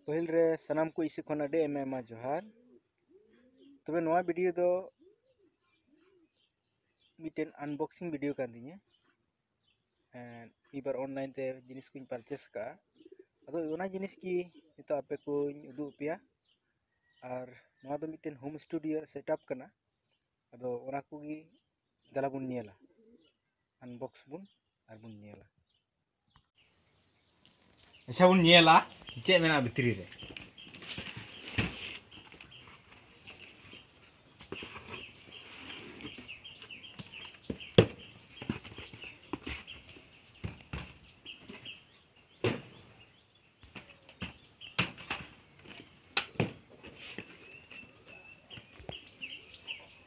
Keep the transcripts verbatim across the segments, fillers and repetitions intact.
ᱯᱟᱹᱦᱤᱞ ᱨᱮ ᱥᱟᱱᱟᱢ ᱠᱚ ᱤᱥᱤ ᱠᱷᱚᱱ ᱟᱹᱰᱤ ᱟᱭᱢᱟ ᱟᱭᱢᱟ ᱡᱚᱦᱟᱨ᱾ ᱛᱚᱵᱮ ᱱᱚᱣᱟ ᱵᱷᱤᱰᱤᱭᱳ ᱫᱚ ᱢᱤᱫᱴᱮᱱ ᱟᱱᱵᱚᱠᱥᱤᱝ ᱵᱷᱤᱰᱤᱭᱳ ᱠᱟᱱ ᱛᱤᱧᱟᱹ᱾ ᱮᱸ, ᱢᱤᱫ ᱵᱟᱨ ᱚᱱᱞᱟᱭᱤᱱ ᱛᱮ ᱡᱤᱱᱤᱥ ᱠᱚᱧ ᱯᱟᱨᱪᱮᱥ ᱟᱠᱟᱫᱼᱟ᱾ ᱟᱫᱚ ᱚᱱᱟ ᱡᱤᱱᱤᱥ ᱜᱮ ᱱᱤᱛᱚᱜ ᱟᱯᱮ ᱠᱚᱧ ᱩᱫᱩᱜ ᱟᱯᱮᱭᱟ᱾ ᱟᱨ ᱱᱚᱣᱟ ᱫᱚ ᱢᱤᱫᱴᱮᱱ ᱦᱳᱢ ᱥᱴᱩᱰᱤᱭᱳ ᱥᱮᱴᱟᱯ ᱠᱟᱱᱟ᱾ ᱟᱫᱚ ᱚᱱᱟ ᱠᱚᱜᱮ ᱫᱮᱞᱟ ᱵᱚᱱ ᱧᱮᱞᱟ, ᱟᱱᱵᱚᱠᱥ ᱵᱚᱱ ᱟᱨ ᱵᱚᱱ ᱧᱮᱞᱟ᱾ ᱟᱪᱪᱷᱟ, ᱵᱚᱱ ᱧᱮᱞᱟ ᱪᱮᱫ ᱢᱮᱱᱟᱜᱼᱟ ᱵᱷᱤᱛᱨᱤ ᱨᱮ᱾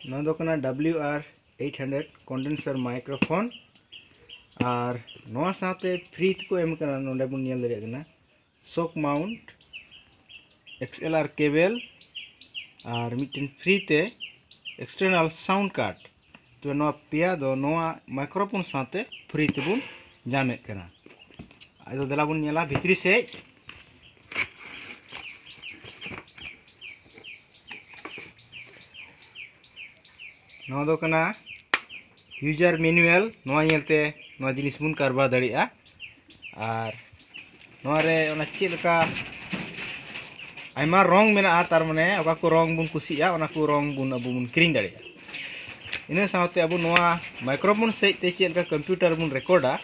ᱱᱚᱣᱟ ᱫᱚ ᱠᱟᱱᱟ W R eight hundred condenser microphone᱾ ᱟᱨ ᱱᱚᱣᱟ ᱥᱟᱶᱛᱮ ᱯᱷᱨᱤ ᱛᱮᱠᱚ ᱮᱢ ᱠᱟᱱᱟ, ᱱᱚᱰᱮ ᱵᱚᱱ ᱧᱮᱞ ᱫᱟᱲᱮᱭᱟᱜ ᱠᱟᱱᱟ, shock mount, X L R cable, ᱟᱨ ᱢᱤᱫᱴᱮᱱ ᱯᱷᱨᱤ ᱛᱮ external sound card᱾ ᱛᱚᱵᱮ ᱱᱚᱣᱟ ᱯᱮᱭᱟ ᱫᱚ ᱱᱚᱣᱟ ᱢᱟᱭᱠᱨᱳᱯᱷᱳᱱ ᱥᱟᱶᱛᱮ ᱯᱷᱨᱤ ᱛᱮᱵᱚᱱ ᱧᱟᱢᱮᱫ ᱠᱟᱱᱟ᱾ ᱟᱫᱚ ᱫᱮᱞᱟ ᱵᱚᱱ ᱧᱮᱞᱟ ᱵᱷᱤᱛᱨᱤ ᱥᱮᱫ᱾ ᱱᱚᱣᱟ ᱫᱚ ᱠᱟᱱᱟ ᱤᱭᱩᱡᱟᱨ ᱢᱮᱱᱩᱣᱟᱞ᱾ ᱱᱚᱣᱟ ᱧᱮᱞᱛᱮ ᱱᱚᱣᱟ ᱡᱤᱱᱤᱥ ᱵᱚᱱ ᱠᱟᱨᱵᱟᱨ ᱫᱟᱲᱮᱭᱟᱜᱼᱟ᱾ ᱟᱨ ᱱᱚᱣᱟ ᱨᱮ ᱚᱱᱟ ᱪᱮᱫ ᱞᱮᱠᱟ ᱟᱭᱢᱟ ᱨᱚᱝ ᱢᱮᱱᱟᱜᱼᱟ, ᱛᱟᱨ ᱢᱟᱱᱮ ᱚᱠᱟ ᱠᱚ ᱨᱚᱝ ᱵᱚᱱ ᱠᱩᱥᱤᱭᱟᱜᱼᱟ, ᱚᱱᱟ ᱠᱚ ᱨᱚᱝ ᱵᱚᱱ ᱟᱵᱚ ᱵᱚᱱ ᱠᱤᱨᱤᱧ ᱫᱟᱲᱮᱭᱟᱜᱼᱟ᱾ ᱤᱱᱟᱹ ᱥᱟᱶᱛᱮ ᱟᱵᱚ ᱱᱚᱣᱟ ᱢᱟᱭᱠᱨᱳᱯᱷᱳᱱ ᱥᱮᱫ ᱛᱮ ᱪᱮᱫ ᱞᱮᱠᱟ ᱠᱚᱢᱯᱤᱭᱩᱴᱟᱨ ᱵᱚᱱ ᱨᱮᱠᱚᱨᱰᱟ,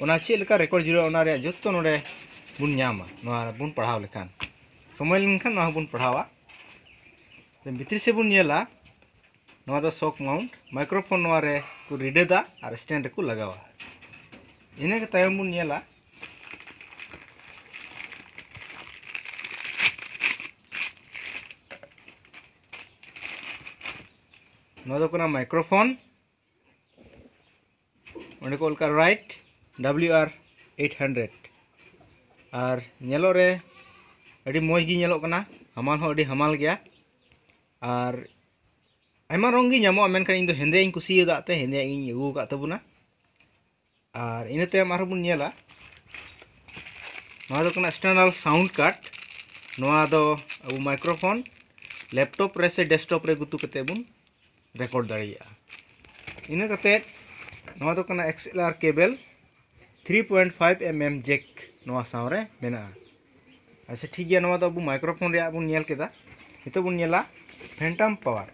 ᱚᱱᱟ ᱪᱮᱫ ᱞᱮᱠᱟ ᱨᱮᱠᱚᱨᱰ ᱡᱟᱹᱨᱩᱲᱟ, ᱚᱱᱟ ᱨᱮᱭᱟᱜ ᱡᱚᱛᱚ ᱱᱚᱰᱮ ᱵᱚᱱ ᱧᱟᱢᱟ᱾ ᱱᱚᱣᱟ ᱵᱚᱱ ᱯᱟᱲᱦᱟᱣ ᱞᱮᱠᱷᱟᱱ, ᱥᱚᱢᱚᱭ ᱞᱮᱱᱠᱷᱟᱱ ᱱᱚᱣᱟ ᱦᱚᱸᱵᱚᱱ ᱯᱟᱲᱦᱟᱣᱟ᱾ ᱵᱷᱤᱛᱨᱤ ᱥᱮᱫ ᱵᱚᱱ ᱧᱮᱞᱟ, ᱱᱚᱣᱟ ᱫᱚ shock mount ᱢᱟᱭᱠᱨᱳᱯᱷᱳᱱ, ᱱᱚᱣᱟ ᱨᱮ ᱠᱚ ᱨᱤᱰᱟᱹᱫᱟ ᱟᱨ ᱥᱴᱮᱱᱰ ᱨᱮᱠᱚ ᱞᱟᱜᱟᱣᱟ᱾ ᱤᱱᱟᱹ ᱜᱮ ᱛᱟᱭᱚᱢ ᱵᱚᱱ ᱧᱮᱞᱟ, ᱱᱚᱣᱟ ᱫᱚ ᱠᱟᱱᱟ ᱢᱟᱭᱠᱨᱳᱯᱷᱳᱱ, ᱚᱸᱰᱮ ᱠᱚ ᱚᱞ ᱠᱟᱜᱼᱟ Rite W R eight hundred᱾ ᱟᱨ ᱧᱮᱞᱚᱜ ᱨᱮ ᱟᱹᱰᱤ ᱢᱚᱡᱽ ᱜᱮ ᱧᱮᱞᱚᱜ ᱠᱟᱱᱟ, ᱦᱟᱢᱟᱞ ᱦᱚᱸ ᱟᱹᱰᱤ ᱦᱟᱢᱟᱞ ᱜᱮᱭᱟ᱾ ᱟᱨ ᱟᱭᱢᱟ ᱨᱚᱝ ᱜᱮ ᱧᱟᱢᱚᱜᱼᱟ, ᱢᱮᱱᱠᱷᱟᱱ ᱤᱧ ᱫᱚ ᱦᱮᱸᱫᱮᱭᱟᱜ ᱤᱧ ᱠᱩᱥᱤᱭᱟᱫᱟ ᱛᱮ ᱦᱮᱸᱫᱮᱭᱟᱜ ᱤᱧ ᱟᱹᱜᱩ ᱟᱠᱟᱫ ᱛᱟᱵᱚᱱᱟ᱾ ᱟᱨ ᱤᱱᱟᱹ ᱛᱟᱭᱚᱢ ᱟᱨᱦᱚᱸ ᱵᱚᱱ ᱧᱮᱞᱟ, ᱱᱚᱣᱟ ᱫᱚ ᱠᱟᱱᱟ external sound card᱾ ᱱᱚᱣᱟ ᱫᱚ ᱟᱵᱚ ᱢᱟᱭᱠᱨᱳᱯᱷᱳᱱ ᱞᱮᱯᱴᱚᱯ ᱨᱮ ᱥᱮ ᱰᱮᱥᱠᱴᱚᱯ ᱨᱮ ᱜᱩᱛᱩ ᱠᱟᱛᱮ ᱵᱚᱱ ᱨᱮᱠᱚᱨᱰ ᱫᱟᱲᱮᱭᱟᱜᱼᱟ᱾ ᱤᱱᱟᱹ ᱠᱟᱛᱮ ᱱᱚᱣᱟ ᱫᱚ ᱠᱟᱱᱟ ᱮᱠᱥ ᱮᱞ ᱟᱨ ᱠᱮᱵᱮᱞ ᱛᱷᱨᱤ ᱯᱚᱭᱮᱱᱴ ᱯᱷᱟᱭᱤᱵᱷ ᱮᱢ ᱮᱢ ᱡᱮᱠ ᱱᱚᱣᱟ ᱥᱟᱶ ᱨᱮ ᱢᱮᱱᱟᱜᱼᱟ᱾ ᱟᱪᱪᱷᱟ, ᱴᱷᱤᱠ ᱜᱮᱭᱟ, ᱱᱚᱣᱟ ᱫᱚ ᱟᱵᱚ ᱢᱟᱭᱠᱨᱳᱯᱷᱳᱱ ᱨᱮᱭᱟᱜ ᱵᱚᱱ ᱧᱮᱞ ᱠᱮᱫᱟ᱾ ᱱᱤᱛᱚᱜ ᱵᱚᱱ ᱧᱮᱞᱟ ᱯᱷᱮᱱᱴᱟᱢ power.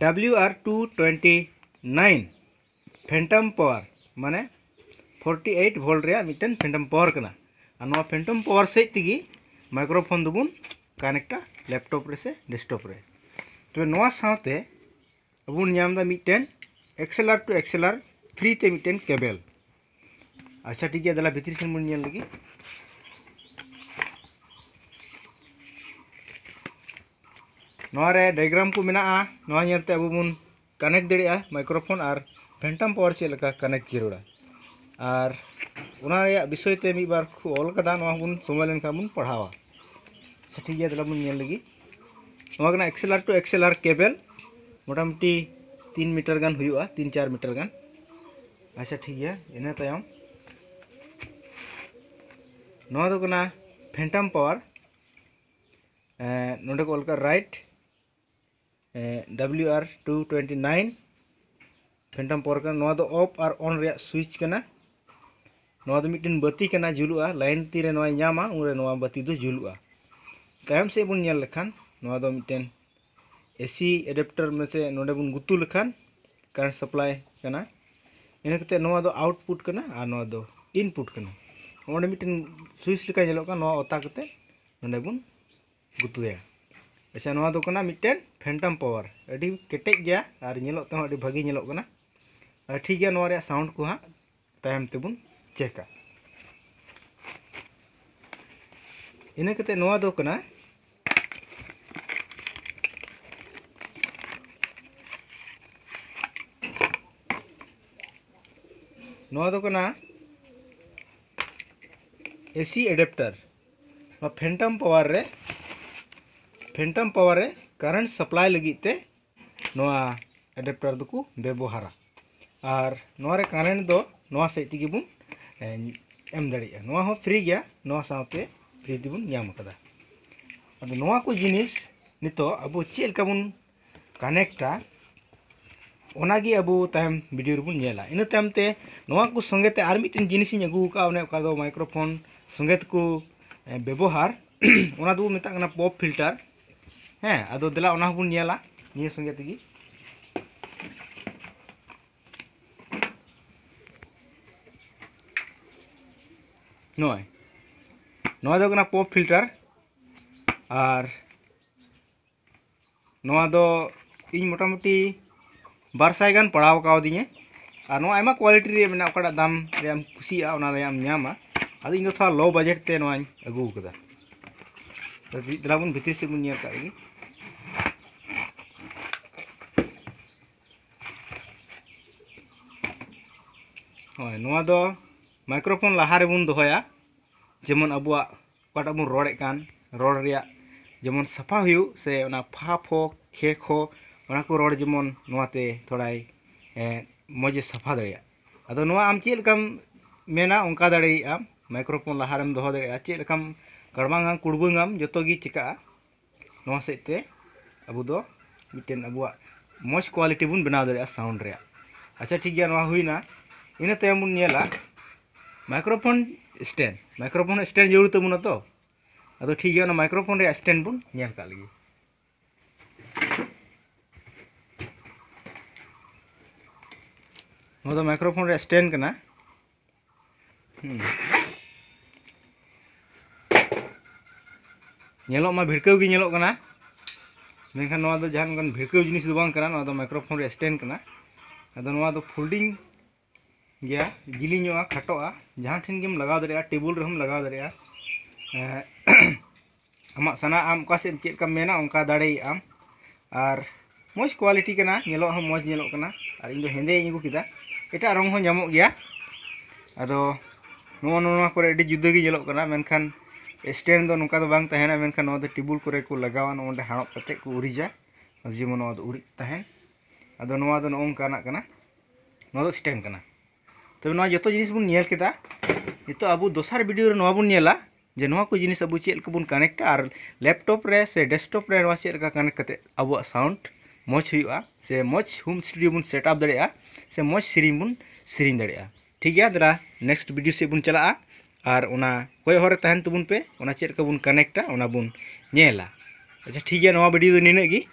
W R two twenty nine phantom power, ᱢᱟᱱᱮ forty eight volt ᱨᱮᱭᱟᱜ ᱢᱤᱫᱴᱮᱱ phantom power ᱠᱟᱱᱟ᱾ ᱟᱨ ᱱᱚᱣᱟ phantom power ᱥᱮᱫ ᱛᱮᱜᱮ ᱢᱟᱭᱠᱨᱳᱯᱷᱳᱱ ᱫᱚᱵᱚᱱ ᱠᱟᱱᱮᱠᱴᱟ ᱞᱮᱯᱴᱚᱯ ᱨᱮ ᱥᱮ ᱰᱮᱥᱠᱴᱚᱯ ᱨᱮ᱾ ᱛᱚᱵᱮ ᱱᱚᱣᱟ ᱥᱟᱶᱛᱮ ᱟᱵᱚ ᱵᱚᱱ ᱧᱟᱢ ᱮᱫᱟ ᱢᱤᱫᱴᱮᱱ X L R to X L R free ᱛᱮ ᱢᱤᱫᱴᱮᱱ ᱠᱮᱵᱮᱞ᱾ ᱟᱪᱪᱷᱟ, ᱴᱷᱤᱠ ᱜᱮᱭᱟ, ᱫᱮᱞᱟ ᱵᱷᱤᱛᱨᱤ ᱥᱮᱱ ᱵᱚᱱ ᱧᱮᱞ ᱞᱮᱜᱮ᱾ ᱱᱚᱣᱟ ᱨᱮ ᱰᱟᱭᱜᱨᱟᱢ ᱠᱚ ᱢᱮᱱᱟᱜᱼᱟ, ᱱᱚᱣᱟ ᱧᱮᱞᱛᱮ ᱟᱵᱚ ᱵᱚᱱ ᱠᱟᱱᱮᱠᱴ ᱫᱟᱲᱮᱭᱟᱜᱼᱟ ᱢᱟᱭᱠᱨᱳᱯᱷᱳᱱ ᱟᱨ ᱯᱷᱮᱱᱴᱟᱢ ᱯᱟᱣᱟᱨ ᱪᱮᱫ ᱞᱮᱠᱟ ᱠᱟᱱᱮᱠᱴ ᱡᱟᱹᱨᱩᱲᱟ᱾ ᱟᱨ ᱚᱱᱟ ᱨᱮᱭᱟᱜ ᱵᱤᱥᱚᱭ ᱛᱮ ᱢᱤᱫ ᱵᱟᱨ ᱠᱚ ᱚᱞ ᱠᱟᱫᱟ, ᱱᱚᱣᱟ ᱦᱚᱸᱵᱚᱱ ᱥᱚᱢᱚᱭ ᱞᱮᱱᱠᱷᱟᱱ ᱵᱚᱱ ᱯᱟᱲᱦᱟᱣᱟ᱾ ᱟᱪᱪᱷᱟ, ᱴᱷᱤᱠ ᱜᱮᱭᱟ, ᱫᱮᱞᱟ ᱵᱚᱱ ᱧᱮᱞ ᱞᱮᱜᱮ᱾ ᱱᱚᱣᱟ ᱠᱟᱱᱟ X L R to X L R cable, ᱢᱚᱴᱟᱢᱩᱴᱤ ᱛᱤᱱ ᱢᱤᱴᱟᱨ ᱜᱟᱱ ᱦᱩᱭᱩᱜᱼᱟ, ᱛᱤᱱ ᱪᱟᱨ ᱢᱤᱴᱟᱨ ᱜᱟᱱ᱾ ᱟᱪᱪᱷᱟ, ᱴᱷᱤᱠ ᱜᱮᱭᱟ, ᱤᱱᱟᱹ ᱛᱟᱭᱚᱢ ᱱᱚᱣᱟ ᱫᱚ ᱠᱟᱱᱟ ᱯᱷᱮᱱᱴᱟᱢ ᱯᱟᱣᱟᱨ᱾ ᱮᱸ, ᱱᱚᱰᱮ ᱠᱚ ᱚᱞ ᱠᱟᱜᱼᱟ ᱨᱟᱭᱤᱴ, ᱮᱸ, W R two twenty nine phantom power ᱠᱟᱱᱟ᱾ ᱱᱚᱣᱟ ᱫᱚ ᱚᱯᱷ ᱟᱨ ᱚᱱ ᱨᱮᱭᱟᱜ ᱥᱩᱭᱤᱪ ᱠᱟᱱᱟ᱾ ᱱᱚᱣᱟ ᱫᱚ ᱢᱤᱫᱴᱮᱱ ᱵᱟᱹᱛᱤ ᱠᱟᱱᱟ, ᱡᱩᱞᱩᱜᱼᱟ᱾ ᱞᱟᱭᱤᱱ ᱛᱤᱨᱮ ᱱᱚᱣᱟᱭ ᱧᱟᱢᱟ, ᱩᱱᱨᱮ ᱱᱚᱣᱟ ᱵᱟᱹᱛᱤ ᱫᱚ ᱡᱩᱞᱩᱜᱼᱟ᱾ ᱛᱟᱭᱚᱢ ᱥᱮᱫ ᱵᱚᱱ ᱧᱮᱞ ᱞᱮᱠᱷᱟᱱ, ᱱᱚᱣᱟ ᱫᱚ ᱢᱤᱫᱴᱮᱱ ᱮᱥᱤ ᱮᱰᱟᱯᱴᱟᱨ ᱢᱮᱥᱮ ᱱᱚᱰᱮ ᱵᱚᱱ ᱜᱩᱛᱩ ᱞᱮᱠᱷᱟᱱ ᱠᱟᱨᱮᱱᱴ ᱥᱟᱯᱞᱟᱭ ᱠᱟᱱᱟ᱾ ᱤᱱᱟᱹ ᱠᱟᱛᱮ ᱱᱚᱣᱟ ᱫᱚ ᱟᱣᱩᱴᱯᱩᱴ ᱠᱟᱱᱟ ᱟᱨ ᱱᱚᱣᱟ ᱫᱚ ᱤᱱᱯᱩᱴ ᱠᱟᱱᱟ᱾ ᱚᱸᱰᱮ ᱢᱤᱫᱴᱮᱱ ᱥᱩᱭᱤᱪ ᱞᱮᱠᱟ ᱧᱮᱞᱚᱜ ᱠᱟᱱᱟ, ᱱᱚᱣᱟ ᱚᱛᱟ ᱠᱟᱛᱮ ᱱᱚᱰᱮ ᱵᱚᱱ ᱜᱩᱛᱩᱭᱟ᱾ ᱟᱪᱪᱷᱟ, ᱱᱚᱣᱟ ᱫᱚ ᱠᱟᱱᱟ ᱢᱤᱫᱴᱮᱱ ᱯᱷᱮᱱᱴᱟᱢ ᱯᱟᱣᱟᱨ, ᱟᱹᱰᱤ ᱠᱮᱴᱮᱡ ᱜᱮᱭᱟ ᱟᱨ ᱧᱮᱞᱚᱜ ᱛᱮᱦᱚᱸ ᱟᱹᱰᱤ ᱵᱷᱟᱹᱜᱤ ᱧᱮᱞᱚᱜ ᱠᱟᱱᱟ᱾ ᱟᱨ ᱴᱷᱤᱠ ᱜᱮᱭᱟ, ᱱᱚᱣᱟ ᱨᱮᱭᱟᱜ ᱥᱟᱣᱩᱱᱰ ᱠᱚ ᱦᱟᱸᱜ ᱛᱟᱭᱚᱢ ᱛᱮᱵᱚᱱ ᱪᱮᱠᱟ᱾ ᱤᱱᱟᱹ ᱠᱟᱛᱮ ᱱᱚᱣᱟ ᱫᱚ ᱠᱟᱱᱟ, ᱱᱚᱣᱟ ᱫᱚ ᱠᱟᱱᱟ ᱮᱥᱤ ᱮᱰᱟᱯᱴᱟᱨ᱾ ᱱᱚᱣᱟ ᱯᱷᱮᱱᱴᱟᱢ ᱯᱟᱣᱟᱨ ᱨᱮ, ᱯᱷᱮᱱᱴᱟᱢ ᱯᱟᱣᱟᱨ ᱨᱮ ᱠᱟᱨᱮᱱᱴ ᱥᱟᱯᱞᱟᱭ ᱞᱟᱹᱜᱤᱫ ᱛᱮ ᱱᱚᱣᱟ ᱮᱰᱟᱯᱴᱟᱨ ᱫᱚᱠᱚ ᱵᱮᱵᱚᱦᱟᱨᱟ᱾ ᱟᱨ ᱱᱚᱣᱟ ᱨᱮ ᱠᱟᱨᱮᱱᱴ ᱫᱚ ᱱᱚᱣᱟ ᱥᱮᱫ ᱛᱮᱜᱮ ᱵᱚᱱ, ᱮ, ᱮᱢ ᱫᱟᱲᱮᱭᱟᱜᱼᱟ᱾ ᱱᱚᱣᱟ ᱦᱚᱸ ᱯᱷᱨᱤ ᱜᱮᱭᱟ, ᱱᱚᱣᱟ ᱥᱟᱶᱛᱮ ᱯᱷᱨᱤ ᱛᱮᱵᱚᱱ ᱧᱟᱢ ᱟᱠᱟᱫᱟ᱾ ᱟᱫᱚ ᱱᱚᱣᱟ ᱠᱚ ᱡᱤᱱᱤᱥ ᱱᱤᱛᱚᱜ ᱟᱵᱚ ᱪᱮᱫ ᱞᱮᱠᱟ ᱵᱚᱱ ᱠᱟᱱᱮᱠᱴᱟ, ᱚᱱᱟᱜᱮ ᱟᱵᱚ ᱛᱟᱭᱚᱢ ᱵᱷᱤᱰᱤᱭᱳ ᱨᱮᱵᱚᱱ ᱧᱮᱞᱟ᱾ ᱤᱱᱟᱹ ᱛᱟᱭᱚᱢ ᱛᱮ ᱱᱚᱣᱟ ᱠᱚ ᱥᱚᱸᱜᱮ ᱛᱮ ᱟᱨ ᱢᱤᱫᱴᱮᱱ ᱡᱤᱱᱤᱥ ᱤᱧ ᱟᱹᱜᱩ ᱟᱠᱟᱫᱼᱟ, ᱚᱱᱮ ᱚᱠᱟ ᱫᱚ ᱢᱟᱭᱠᱨᱳᱯᱷᱳᱱ ᱥᱚᱸᱜᱮ ᱛᱮᱠᱚ, ᱮ, ᱵᱮᱵᱚᱦᱟᱨ, ᱚᱱᱟ ᱫᱚᱵᱚ ᱢᱮᱛᱟᱜ ᱠᱟᱱᱟ ᱯᱚᱯ ᱯᱷᱤᱞᱴᱟᱨ᱾ ᱦᱮᱸ, ᱟᱫᱚ ᱫᱮᱞᱟ ᱚᱱᱟ ᱦᱚᱸᱵᱚᱱ ᱧᱮᱞᱟ ᱱᱤᱭᱟᱹ ᱥᱚᱸᱜᱮ ᱛᱮᱜᱮ᱾ ᱱᱚᱜᱼᱚᱭ, ᱱᱚᱣᱟ ᱫᱚ ᱦᱩᱭᱩᱜ ᱠᱟᱱᱟ ᱯᱚᱯ ᱯᱷᱤᱞᱴᱟᱨ᱾ ᱟᱨ ᱱᱚᱣᱟ ᱫᱚ ᱤᱧ ᱢᱚᱴᱟᱢᱩᱴᱤ ᱵᱟᱨ ᱥᱟᱭ ᱜᱟᱱ ᱯᱟᱲᱟᱣ ᱠᱟᱣᱫᱤᱧᱟᱹ᱾ ᱟᱨ ᱱᱚᱣᱟ ᱟᱭᱢᱟ ᱠᱳᱣᱟᱞᱤᱴᱤ ᱨᱮᱭᱟᱜ ᱢᱮᱱᱟᱜᱼᱟ, ᱚᱠᱟᱴᱟᱜ ᱫᱟᱢ ᱨᱮᱭᱟᱜ ᱮᱢ ᱠᱩᱥᱤᱭᱟᱜᱼᱟ, ᱚᱱᱟ ᱨᱮᱭᱟᱜ ᱮᱢ ᱧᱟᱢᱟ᱾ ᱟᱫᱚ ᱤᱧ ᱫᱚ ᱛᱷᱚᱲᱟ ᱞᱳ ᱵᱟᱡᱮᱴ ᱛᱮ ᱱᱚᱣᱟᱧ ᱟᱹᱜᱩ ᱟᱠᱟᱫᱟ᱾ ᱛᱚ ᱫᱮᱞᱟ ᱵᱚᱱ ᱵᱷᱤᱛᱤᱨ ᱥᱮᱫ ᱵᱚᱱ ᱧᱮᱞ ᱠᱟᱜ ᱞᱮᱜᱮ᱾ ᱦᱳᱭ, ᱱᱚᱣᱟ ᱫᱚ ᱢᱟᱭᱠᱨᱳᱯᱷᱳᱱ ᱞᱟᱦᱟ ᱨᱮᱵᱚᱱ ᱫᱚᱦᱚᱭᱟ, ᱡᱮᱢᱚᱱ ᱟᱵᱚᱣᱟᱜ ᱚᱠᱟᱴᱟᱜ ᱵᱚᱱ ᱨᱚᱲᱮᱫ ᱠᱟᱱ, ᱨᱚᱲ ᱨᱮᱭᱟᱜ ᱡᱮᱢᱚᱱ ᱥᱟᱯᱷᱟ ᱦᱩᱭᱩᱜ, ᱥᱮ ᱚᱱᱟ ᱯᱷᱟ ᱯᱷᱚ ᱠᱷᱮ ᱠᱷᱚ, ᱚᱱᱟ ᱠᱚ ᱨᱚᱲ ᱡᱮᱢᱚᱱ ᱱᱚᱣᱟᱛᱮ ᱛᱷᱚᱲᱟᱭ, ᱮ, ᱢᱚᱡᱽ ᱮ ᱥᱟᱯᱷᱟ ᱫᱟᱲᱮᱭᱟᱜ᱾ ᱟᱫᱚ ᱱᱚᱣᱟ ᱟᱢ ᱪᱮᱫ ᱞᱮᱠᱟᱢ ᱢᱮᱱᱟ, ᱚᱱᱠᱟ ᱫᱟᱲᱮᱭᱟᱜ ᱟᱢ, ᱢᱟᱭᱠᱨᱳᱯᱷᱳᱱ ᱞᱟᱦᱟ ᱨᱮᱢ ᱫᱚᱦᱚ ᱫᱟᱲᱮᱭᱟᱜᱼᱟ, ᱪᱮᱫ ᱞᱮᱠᱟᱢ ᱠᱟᱲᱵᱟᱝ ᱟᱢ, ᱠᱩᱲᱵᱟᱹᱝ ᱟᱢ, ᱡᱚᱛᱚ ᱜᱮ ᱪᱤᱠᱟᱹᱜᱼᱟ᱾ ᱱᱚᱣᱟ ᱥᱮᱫ ᱛᱮ ᱟᱵᱚ ᱫᱚ ᱢᱤᱫᱴᱮᱱ ᱟᱵᱚᱣᱟᱜ ᱢᱚᱡᱽ ᱠᱳᱣᱟᱞᱤᱴᱤ ᱵᱚᱱ ᱵᱮᱱᱟᱣ ᱫᱟᱲᱮᱭᱟᱜᱼᱟ ᱥᱟᱣᱩᱱᱰ ᱨᱮᱭᱟᱜ᱾ ᱟᱪᱪᱷᱟ, ᱴᱷᱤᱠ ᱜᱮᱭᱟ, ᱱᱚᱣᱟ ᱦᱩᱭᱱᱟ᱾ ᱤᱱᱟᱹ ᱛᱟᱭᱚᱢ ᱵᱚᱱ ᱧᱮᱞᱟ ᱢᱟᱭᱠᱨᱳᱯᱷᱳᱱ ᱥᱴᱮᱱᱰ᱾ ᱢᱟᱭᱠᱨᱳᱯᱷᱳᱱ ᱥᱴᱮᱱᱰ ᱡᱟᱹᱨᱩᱲ ᱛᱟᱵᱚᱱᱟ ᱛᱚ᱾ ᱟᱫᱚ ᱴᱷᱤᱠ ᱜᱮᱭᱟ, ᱚᱱᱟ ᱢᱟᱭᱠᱨᱳᱯᱷᱳᱱ ᱨᱮᱭᱟᱜ ᱥᱴᱮᱱᱰ ᱵᱚᱱ ᱧᱮᱞ ᱠᱟᱜ ᱞᱮᱜᱮ᱾ ᱱᱚᱣᱟ ᱫᱚ ᱢᱟᱭᱠᱨᱳᱯᱷᱳᱱ ᱨᱮᱭᱟᱜ ᱥᱴᱮᱱᱰ ᱠᱟᱱᱟ᱾ ᱦᱩᱸ᱾ ᱧᱮᱞᱚᱜ ᱢᱟ ᱵᱷᱤᱲᱠᱟᱹᱣ ᱜᱮ ᱧᱮᱞᱚᱜ ᱠᱟᱱᱟ, ᱢᱮᱱᱠᱷᱟᱱ ᱱᱚᱣᱟ ᱫᱚ ᱡᱟᱦᱟᱱ ᱚᱱᱠᱟᱱ ᱵᱷᱤᱲᱠᱟᱹᱣ ᱡᱤᱱᱤᱥ ᱫᱚ ᱵᱟᱝ ᱠᱟᱱᱟ᱾ ᱱᱚᱣᱟ ᱫᱚ ᱢᱟᱭᱠᱨᱳᱯᱷᱳᱱ ᱨᱮᱭᱟᱜ ᱥᱴᱮᱱᱰ ᱠᱟᱱᱟ᱾ ᱟᱫᱚ ᱱᱚᱣᱟ ᱫᱚ ᱯᱷᱳᱞᱰᱤᱝ ᱜᱮᱭᱟ, ᱡᱤᱞᱤᱧᱚᱜᱼᱟ, ᱠᱷᱟᱴᱚᱜᱼᱟ, ᱡᱟᱦᱟᱸ ᱴᱷᱮᱱ ᱜᱮᱢ ᱞᱟᱜᱟᱣ ᱫᱟᱲᱮᱭᱟᱜᱼᱟ, ᱴᱮᱵᱩᱞ ᱨᱮᱦᱚᱸᱢ ᱞᱟᱜᱟᱣ ᱫᱟᱲᱮᱭᱟᱜᱼᱟ᱾ ᱮᱸ, ᱟᱢᱟᱜ ᱥᱟᱱᱟ ᱟᱢ ᱚᱠᱟ ᱥᱮᱫ ᱪᱮᱫ ᱞᱮᱠᱟᱢ ᱢᱮᱱᱟ, ᱚᱱᱠᱟ ᱫᱟᱲᱮᱭᱟᱜ ᱟᱢ᱾ ᱟᱨ ᱢᱚᱡᱽ ᱠᱳᱣᱟᱞᱤᱴᱤ ᱠᱟᱱᱟ, ᱧᱮᱞᱚᱜ ᱦᱚᱸ ᱢᱚᱡᱽ ᱧᱮᱞᱚᱜ ᱠᱟᱱᱟ᱾ ᱟᱨ ᱤᱧ ᱫᱚ ᱦᱮᱸᱫᱮᱧ ᱟᱹᱜᱩ ᱠᱮᱫᱟ, ᱮᱴᱟᱜ ᱨᱚᱝ ᱦᱚᱸ ᱧᱟᱢᱚᱜ ᱜᱮᱭᱟ᱾ ᱟᱫᱚ ᱱᱚᱜᱼᱚ ᱱᱚᱣᱟ ᱠᱚᱨᱮ ᱟᱹᱰᱤ ᱡᱩᱫᱟᱹ ᱜᱮ ᱧᱮᱞᱚᱜ ᱠᱟᱱᱟ, ᱢᱮᱱᱠᱷᱟᱱ stand ᱫᱚ ᱱᱚᱝᱠᱟ ᱫᱚ ᱵᱟᱝ ᱛᱟᱦᱮᱱᱟ, ᱢᱮᱱᱠᱷᱟᱱ ᱱᱚᱣᱟ ᱫᱚ table ᱠᱚᱨᱮ ᱠᱚ ᱞᱟᱜᱟᱣᱟ, ᱱᱚᱜᱼᱚ ᱱᱚᱸᱰᱮ ᱦᱟᱲᱚᱵ ᱠᱟᱛᱮ ᱠᱚ ᱩᱨᱤᱡᱟ, ᱡᱮᱢᱚᱱ ᱱᱚᱣᱟ ᱫᱚ ᱩᱨᱤᱡ ᱛᱟᱦᱮᱱ᱾ ᱟᱫᱚ ᱱᱚᱣᱟ ᱫᱚ ᱱᱚᱜᱼᱚ ᱱᱚᱝᱠᱟᱱᱟᱜ ᱠᱟᱱᱟ, ᱱᱚᱣᱟ ᱫᱚ stand ᱠᱟᱱᱟ᱾ ᱛᱚᱵᱮ ᱱᱚᱣᱟ ᱡᱚᱛᱚ ᱡᱤᱱᱤᱥ ᱵᱚᱱ ᱧᱮᱞ ᱠᱮᱫᱟ᱾ ᱱᱤᱛᱚᱜ ᱟᱵᱚ ᱫᱚᱥᱟᱨ video ᱨᱮ ᱱᱚᱣᱟ ᱵᱚᱱ ᱧᱮᱞᱟ ᱡᱮ ᱱᱚᱣᱟ ᱠᱚ ᱡᱤᱱᱤᱥ ᱟᱵᱚ ᱪᱮᱫ ᱞᱮᱠᱟ ᱵᱚᱱ connectᱟ ᱟᱨ laptop ᱨᱮ ᱥᱮ desktop ᱨᱮ ᱱᱚᱣᱟ ᱪᱮᱫ ᱞᱮᱠᱟ connect ᱠᱟᱛᱮ ᱟᱵᱚᱣᱟᱜ sound ᱢᱚᱡᱽ ᱦᱩᱭᱩᱜᱼᱟ, ᱥᱮ ᱢᱚᱡᱽ home studio ᱵᱚᱱ set up ᱫᱟᱲᱮᱭᱟᱜᱼᱟ, ᱥᱮ ᱢᱚᱡᱽ ᱥᱮᱨᱮᱧ ᱵᱚᱱ ᱥᱮᱨᱮᱧ ᱫᱟᱲᱮᱭᱟᱜᱼᱟ᱾ ᱴᱷᱤᱠ ᱜᱮᱭᱟ, ᱫᱮᱞᱟ next video ᱥᱮᱫ ᱵᱚᱱ ᱪᱟᱞᱟᱜᱼᱟ᱾ ᱟᱨ ᱚᱱᱟ ᱠᱚᱭᱚᱜ ᱦᱚᱨ ᱨᱮ ᱛᱟᱦᱮᱱ ᱛᱟᱵᱚᱱ ᱯᱮ, ᱚᱱᱟ ᱪᱮᱫ ᱞᱮᱠᱟ ᱵᱚᱱ connectᱟ ᱚᱱᱟ ᱵᱚᱱ ᱧᱮᱞᱟ᱾ ᱟᱪᱪᱷᱟ, ᱴᱷᱤᱠ ᱜᱮᱭᱟ, ᱱᱚᱣᱟ video ᱫᱚ ᱱᱤᱱᱟᱹᱜ ᱜᱮ᱾